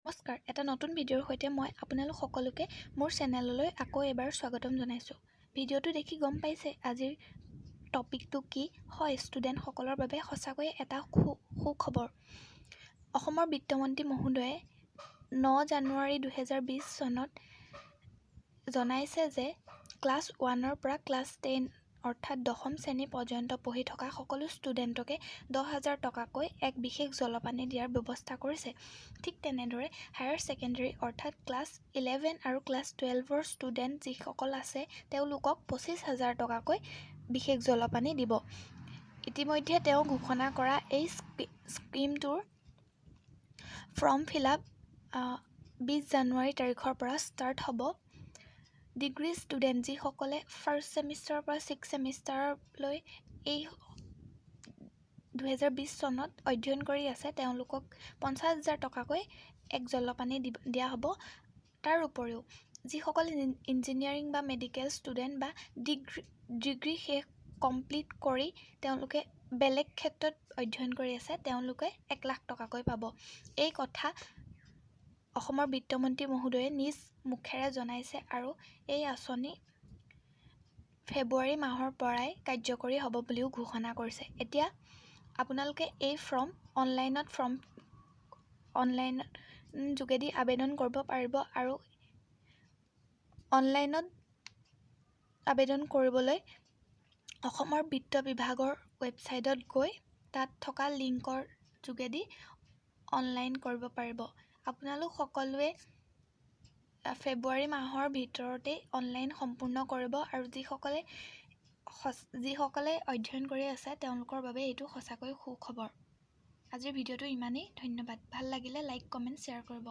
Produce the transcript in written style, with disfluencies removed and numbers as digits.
নমস্কাৰ, এটা নতুন ভিডিঅ'ৰ সৈতে মই আপোনালোক সকলোকে মোৰ চেনেললৈ আকৌ এবাৰ স্বাগতম জনাইছোঁ। ভিডিঅ'টো দেখি গম পাইছে আজিৰ টপিকটো কি হয়। ষ্টুডেণ্টসকলৰ বাবে সঁচাকৈয়ে এটা সুখবৰ। অসমৰ বিত্তমন্ত্ৰী মহোদয়ে 9 জানুৱাৰী 2020 চনত জনাইছে যে ক্লাছ ওৱানৰ পৰা ক্লাছ 10 অৰ্থাৎ দশম শ্ৰেণী পৰ্যন্ত পঢ়ি থকা সকলো ষ্টুডেণ্টকে 10,000 টকাকৈ এক বিশেষ জলপানি দিয়াৰ ব্যৱস্থা কৰিছে। ঠিক তেনেদৰে হায়াৰ ছেকেণ্ডেৰী অৰ্থাৎ ক্লাছ 11 আৰু ক্লাছ 12ৰ ষ্টুডেণ্ট যিসকল আছে, তেওঁলোকক 25,000 টকাকৈ বিশেষ জলপানি দিব। ইতিমধ্যে তেওঁ ঘোষণা কৰা এই স্কীমটোৰ ফৰ্ম ফিল আপ 20 জানুৱাৰী তাৰিখৰ পৰা ষ্টাৰ্ট হ'ব। ডিগ্ৰী ষ্টুডেণ্ট যিসকলে ফাৰ্ষ্ট ছেমিষ্টাৰৰ পৰা ছিক্স ছেমিষ্টাৰলৈ এই 2020 চনত অধ্যয়ন কৰি আছে, তেওঁলোকক 50,000 টকাকৈ এক জলপানি দিয়া হ'ব। তাৰ উপৰিও যিসকল ইঞ্জিনিয়াৰিং বা মেডিকেল ষ্টুডেণ্ট বা ডিগ্ৰী ডিগ্ৰী শেষ কমপ্লিট কৰি তেওঁলোকে বেলেগ ক্ষেত্ৰত অধ্যয়ন কৰি আছে, তেওঁলোকে 1 লাখ টকাকৈ পাব। এই কথা অসমৰ বিত্তমন্ত্ৰী মহোদয়ে নিজ মুখেৰে জনাইছে আৰু এই আঁচনি ফেব্ৰুৱাৰী মাহৰ পৰাই কাৰ্যকৰী হ'ব বুলিও ঘোষণা কৰিছে। এতিয়া আপোনালোকে এই ফৰ্ম অনলাইনত ফৰ্ম অনলাইন যোগেদি আবেদন কৰিব পাৰিব আৰু অনলাইনত আবেদন কৰিবলৈ অসমৰ বিত্ত বিভাগৰ ৱেবছাইটত গৈ তাত থকা লিংকৰ যোগেদি অনলাইন কৰিব পাৰিব। আপোনালোক সকলোৱে ফেব্ৰুৱাৰী মাহৰ ভিতৰতেই অনলাইন সম্পূৰ্ণ কৰিব আৰু যিসকলে যিসকলে অধ্যয়ন কৰি আছে, তেওঁলোকৰ বাবে এইটো সঁচাকৈ সুখবৰ। আজিৰ ভিডিঅ'টো ইমানেই। ধন্যবাদ। ভাল লাগিলে লাইক, কমেণ্ট, শ্বেয়াৰ কৰিব।